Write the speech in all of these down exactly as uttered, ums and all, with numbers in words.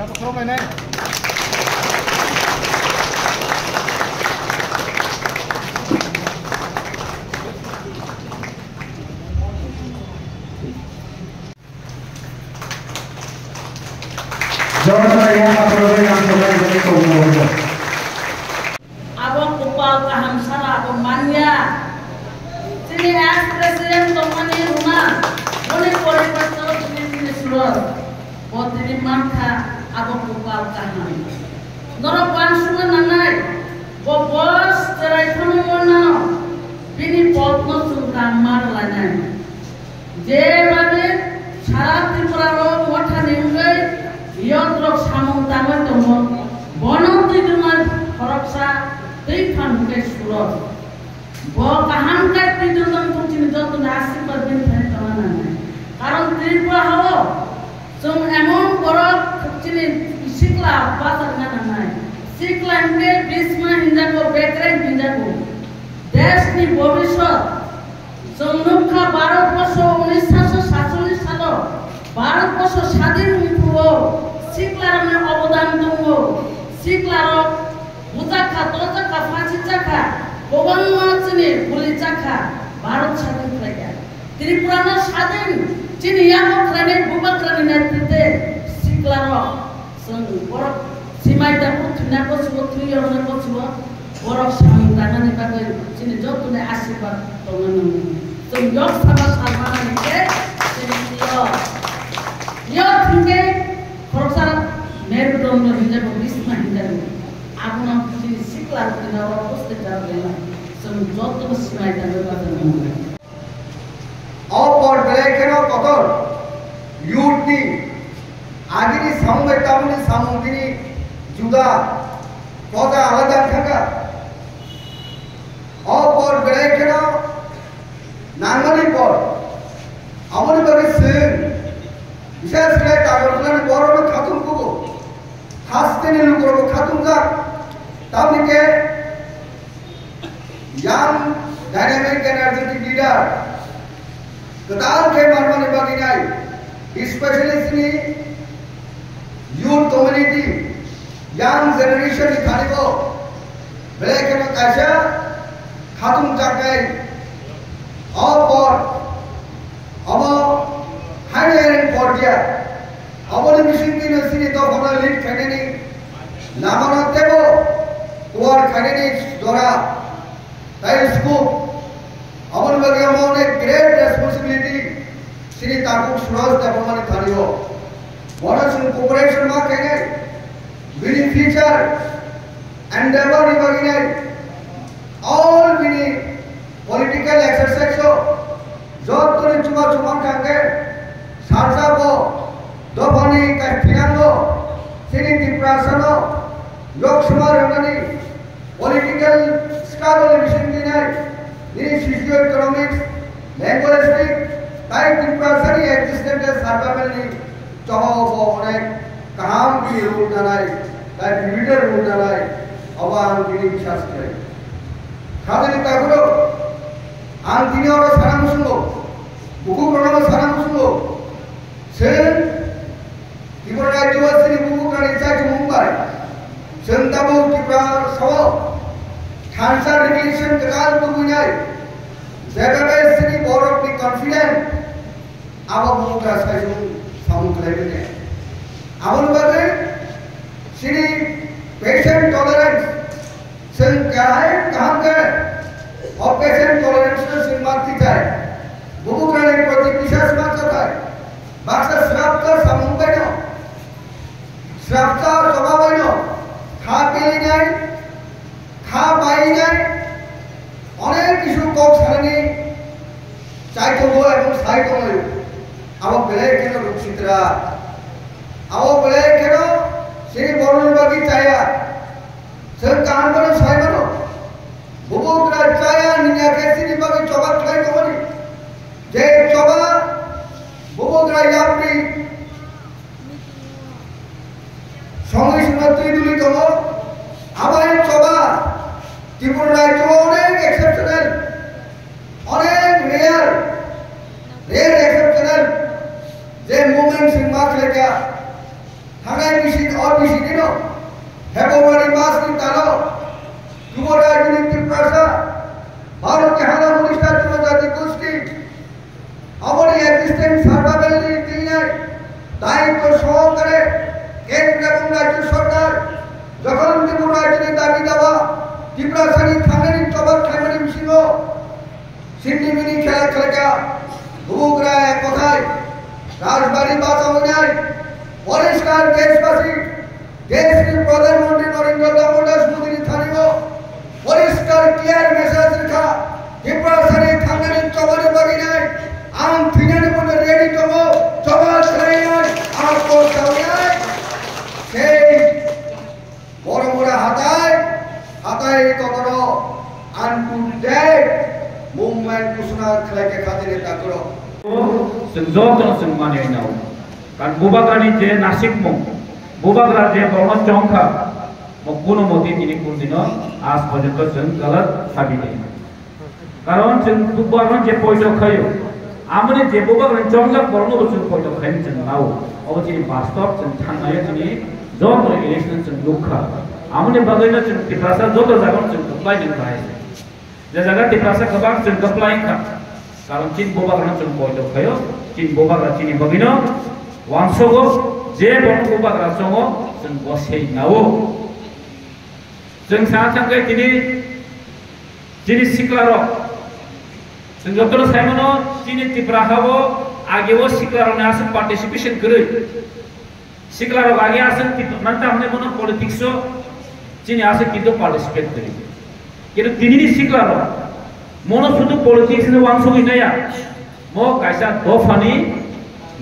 Jora jora yang akhoro yang sebelah ini tunggu. Abo kopal kaham sara abo manya. Chini ex president tongmani runa, boni poribar to chini chini suror. Bo tini mankha abo kopal kaham. Norok uansukna nangnai, bo bos cherai phano mannano, bini potno chwng tang mar lainai. Je babe sara Tripura o mothani wngwi yodrok samung tangwi tongo, bono twi dwngma khoroksa twi phan hwnkhe suror. Bo kaham khe twi dwngma thukchini jotoni asirwad bini thani tongna nangnai. Karon Tripura hao chwng emon borok thukchini sikla bacharna nangnai. Sikla hwnkhe bisma hinjago, bekreng hinjago. Deshni bobiswt Chwng nukha, Bharatborsho unisho satchollish salo Bharatborsho sadin wngphuru siklarokni obodan tongo. Siklarok bujakha, tojakha, phasijakha, kwbangma chini buli chakha, Bharat sadin khlaikha. Tripurano sadin chini yago khlainai bubagrani netrite siklarok Chwng borok simai da buthwina gosugo, thwi yorokna gosugo, borok samung tangnani bagwi chini jotoni asirwad tongna nango. Chwng yok sama salmani khe chini yo. Yo thwngkhe khoroksa merudondro hinjago, bisma hinjago. Abono chini sikla rok hinjago, poste jagwi chwng jotono simai tangwi bagwi nango. O por belai kheno kotor youth ni agini samung bai tamoni samung bini juda, koda alada wngkha. O por belai kheno nangmani por, aboni bagwi chwng bisas khe Agartala ni borokno khatung kugo, hasteni lukurokbo khatungjak, tamni khe Young dynamic energetic leader kwtal khe manmani bagwi nai, especially chini youth community, young generation ni thani bo belai kheno kaisa khatung jaknai. O por omo hiring por dia. Aboni bisingtwi no chini dophano lead khainani lamano teibo kuar khainani jora tai scope. Aboni bagwi omo onek great responsibility chini tabuk Suraj Debbarmani thani o. Bono chwng cooperation ma khainai, bini future endeavor ni bagwi nai, all bini political exercise o jotoni chuma chuma kha khe sarjabo dophani kaithinango chini Tiprasano yok suma rwnani political struggle ni bisingtwi nai nini socio economics, linguistic tai Tiprasani existence survival ni Choba o bo onek kaham bini role nanai, tai pivotal role nanai, obo ang bini bisas khlai. Khajani takhoro ang tini oro sana musungo, bukukrokno sana musungo, chwng Tripura rajyo o chini bukukrani chaichumung bai, chwng tabuk Tripura sao thansa revolution kwtal tubunai, jekhabai chini borokni confident, Abo bubagra saisung samung khlai manya. Aboni bagwi chini patient tolerance, chwng kaham kaham khe o patient tolerance no chwng ma tichai. Bubagrani proti biswas ma chathai. Baksa srapta samung baino, srapta choba baino kha pelinai, kha bainai, onek kisu kok sanani chai tongo ebong sai tongo. Abo belai kheno ruk sitra. Abo belai kheno chini borokni bagwi chaya. Chwng kaham bono sai mano. Bubagra chaya nini khe chini bagwi choba khlai tongmani. Je choba bubagra yapri Songwi songma twi duli tongo. Abo hai choba Tripura rajyo o onek exceptional, onek rare, rare exceptional je movement sing ma khlaikha. Thangnai bisi o bisi dino February masni talo Tripura Union Tiprasa Bharat ni Hana Minister Jonojati Gosti aboni existence survival ni tinai daityo sohokare kendra ebong rajyo sorkar jokhon Tripura rajyo ni dabi dawa Tiprasa ni thangnani choba khlaimani bisingo Sindimini khela khelaka, bugra ek kothai, Rajbari bachao nai, poriskar deshbasi, deshni Pradhan Mantri Narendra Damodar Das Modi ni thani o, poriskar clear message rikha, Tiprasani thangnani chobani bagwi nai, ang thwinani bono ready tongo, choba khlainai, ang kok sawi nai, sei Boromura hatai, hatai totoro, unto death movement kusuna khlai khe khatini takro. Chwng joto chwng manwi nao. Kan bubagrani je nasikmung, bubagra je borno chongkha, mo kuno moti tini kundino aaj porjonto chwng galat sabi de. Karon chwng bubagrano je poito khaio, amoni je bubagrani chongjak borokno bo chwng poito khaini chwng nao. Obo chini bastob chwng thangnaio chini joto election chwng nukha. Amoni bagwino chwng Tiprasa joto jagao chwng kwplai nang bahai se. Je jaga Tiprasa kwbang chwng kwplai wngkha. Karon chini bubagrano chwng poito khaio, chini bubagra chini bagwino wansogo je borok bubagra chongo chwng bo sei nao. Chwng sa thangkhe tini chini siklarok, chwng jotono saimano chini Tipra hao ageo siklarokni aswk participation kwrwi. Siklarok age aswk tip-, manta hwnwi bono politics o chini aswk kintu participate kwrwi. Kintu tinini siklarok mono sudu politics ni wansugwi naya. Mo kaisa dophani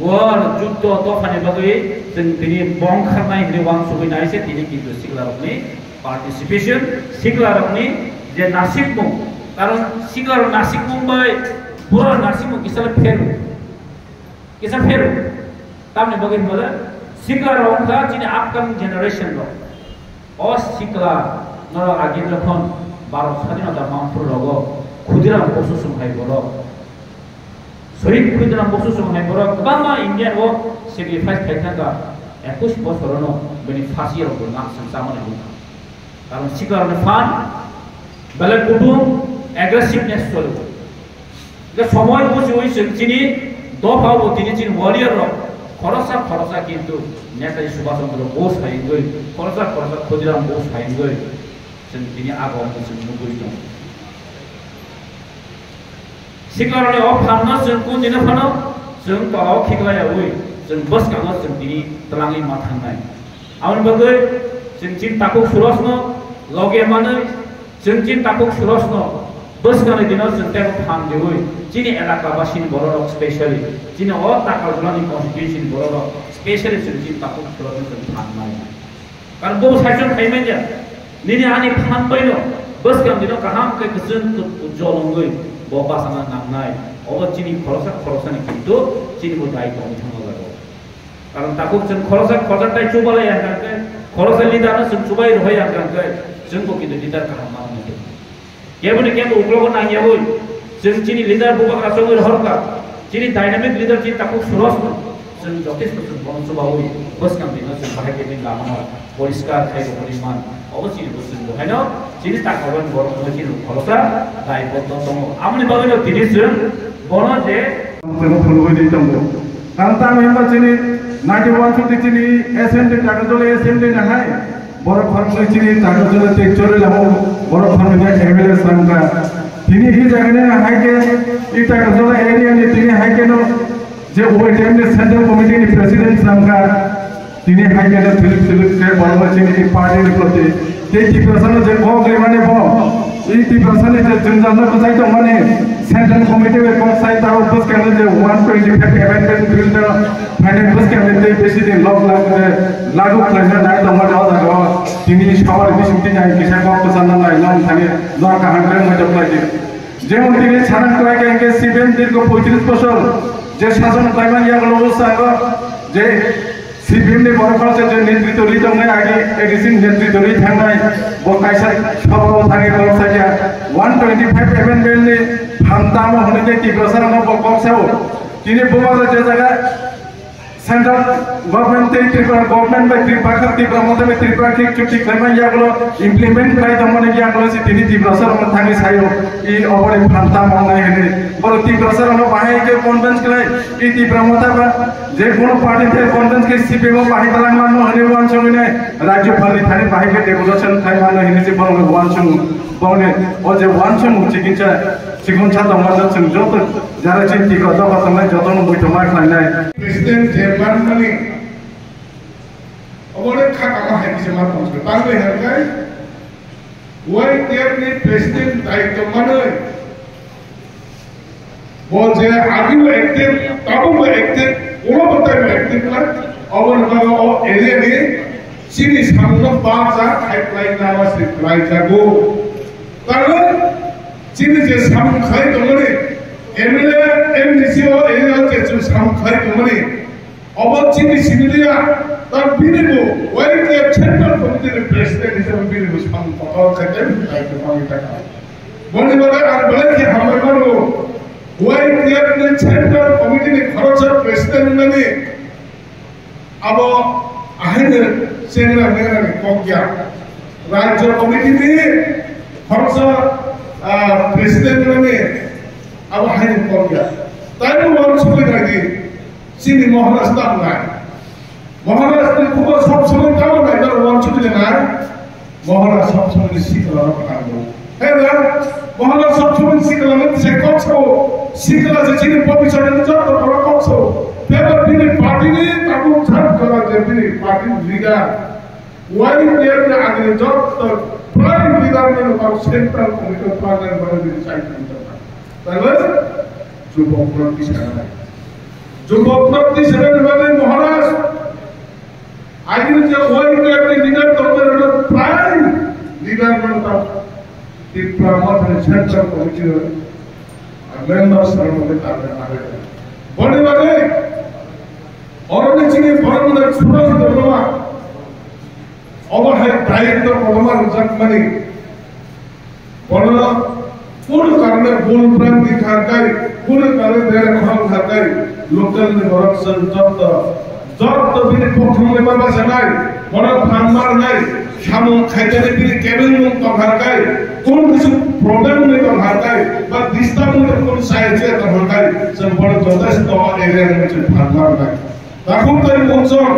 war, juddo dophani bagwi chwng tini bongkharnai hinwi wansugwi nai se tini kintu siklarokni participation, siklarokni je nasikmung, karon siklarok nasikmung bai borok nasikmung kisa pheru, kisa pheru. Tamni bagwi hwnba siklarok wngkha chini upcoming generation rok. O sikla norok age jokhon Bharat Sadhinota Mampur rogo Khudiram Bosu song hai borok, Sohid Khudiram Bosu song hai borok kwbangma India o sacrifice khai thangkha, ekush bosorono bini phasi rok bo nak song chamani wngkha. Karon siklarokni phan belai kutung aggressiveness choli. Hingke somoi buchiwi chwng chini dopha bo tini chini warrior rok khoroksa khoroksa kintu Netaji Subhash Chandra Bose hai wngwi, khoroksa khoroksa Khudiram Bose hai wngwi chwng tini abo wngwi chwng nugwi tongo. Siklarokni o phanno chwng kun dino phano chwng tolao khiklaiyawi chwng bwskango chwng tini twlangwi ma thangnai. Aboni bagwi chwng chini takhuk surosno loge manwi, chwng chini takhuk surosno bwskangni dino chwng teibo phan riwi, chini elaka basini bororok specially, chini o Takarjulani constituency ni bororok specially chwng chini takhuk surosno chwng phan maya. Karon bo saichung khai manya, nini ani phan baino bwskang dino kaham khe kwchwng ujjol wngwi bo bachana nangnai. Obo chini khoroksa khoroksani kintu chini bo dai tongwi thangma jago. Karon takhuk chwng khoroksa khoroksa tai chubalai ya hwnkhe, khoroksa leader no chwng chubai rohoi ya hwnkhe, chwng bo kintu leader kaham manwi tong. Kebo ni kebo uklogo nangyawi, chwng chini leader bubagra chongwi rohorkha, chini dynamic leader chini takhuk Suroj no, chwng jotesto chwng bono chubawi, bwskang dino chwng bahai khe bini lama no poriskar khai rwmani man. Obo chini bo chwng bo haino chini takhuk borok no chini khoroksa dai bo tongo. Amoni bagwi no tini chwng bono je Phunugwi di tongo. Karon tamo hwnba chini ninety-one chuti chini assembly, Takarjala assembly ni hai borok khoroknwi chini Takarjala tei Chorilamo borok khoroknwi M L A slamkha. Tini hi jagani hai khe i Takarjala area ni tini hai khe no je O I T M ni central committee ni president slamkha. Tini hai khe thilip thilip khe borok bai chini party ni proti tei Tiprasa no je kok rimani bo, i Tiprasa ni je jwngjal no kwchai tongmani central committee bai kok sai taro bwskang ni je one twenty five amendment bill no phainai bwskang ni tei besi din lok lak je lagu khlaina nai tongmani o jaga o tini sawari bising tini ang kisa kok kwchangna nai nang thani nor kaham khe muitok lai di. Jemon tini sana kwlai khe hingke C P M dirgo poitris bosor je sason khlaimani yagulo o sango je C P M ni borok rok je netritw ri tongnai agi A D C ni netritw ri thangnai bo kaisa sabha o thangwi borok sakya one twenty five amendment ni phan tamo hwnwi tei Tiprasa rokno bo kok sao. Tini bo bagwi je jaga Central government tei Tripura government bai Tripura kha, Tipra Motha bai Tripura khe chukti khlaimani yagulo implement khlai tongmani yagulo se tini Tiprasa rokno thangwi sayo. I oboni phanta mongnai hwnwi. Borok Tiprasa rokno bahai khe convince khlai, i Tipra Motha ba je kono party thai convince khe C P M o bahai talang manno hwnwi uansugwi nai. Rajyapalni thani bahai khe devolution khlai manno hwnwi se borokno uansukgo. Boni o je uansukgo chikitsa, chikon sa tongmano chwng joto jara chini Tipra dophar tongnai jotono muitomai khlainai. President je manmani, obo le kha kama hai kisa ma tong se. Tangwi hai kai, Y T F ni president daityo manwi, bo je agi bo active, tabo bo active, ulo bo tai bo active la, obo ni bago o area ni chini samung no barja khai klai nama se klai jago. Tangwi chini je samung khai tongmani, M L A, M D C o area je chwng samung khai tongmani, obo chini sinilia, ta bini bo, Y T F Central Committee ni President hisabe bini bo samung kotor khaite, daityo manwi thangkha. Boni bagwi ang belai khe hambai mano, Y T F ni Central Committee ni khoroksa President wngnani, abo ahaino chengra mengra ni kok ya. Rajya Committee ni khoroksa, ah, President wngnani, abo haino kok ya. Taibo uansugwi naidi. Chini Maharaj tamo nai. Maharaj ni khubor sob somoi tamo nai, tamo uansugwi nai. Maharaj sob somoi ni sikla no phango. He na, Maharaj sob somoi ni sikla no se kok sao. Sikla se chini bobiswt ni joto borok kok sao. Tebo bini party ni tabuk jat kora je bini party ni leader. Y T F ni agini joto prime leader ni tabuk central committee parliament bini side ni joto. Taibo Jubok Proti Sena. Jubok Proti Sena ni bagwi Maharaj, agini je Y T F ni leader tongmani rokno prime leader no ta Tipra Mothani Central Committee members rokno ta. Boni bagwi oroni chini borok no Suraj Debbarma, obo hai daityo kotorma rwjakmani. Bono kunu karone bul bhranti kha kai, kunu karone bere khorang kha kai, local ni borok chwng joto, joto bini kothom ni ma basa nai, bono phan mar nai, samung khaitani bini kebeng mung tong kha kai, kunu kisu problem ni tong kha kai, ba disturb ni kunu sai se tong kha kai, chwng bono jotesto area ni chwng phan mar nai. Takhuk tai mung chwng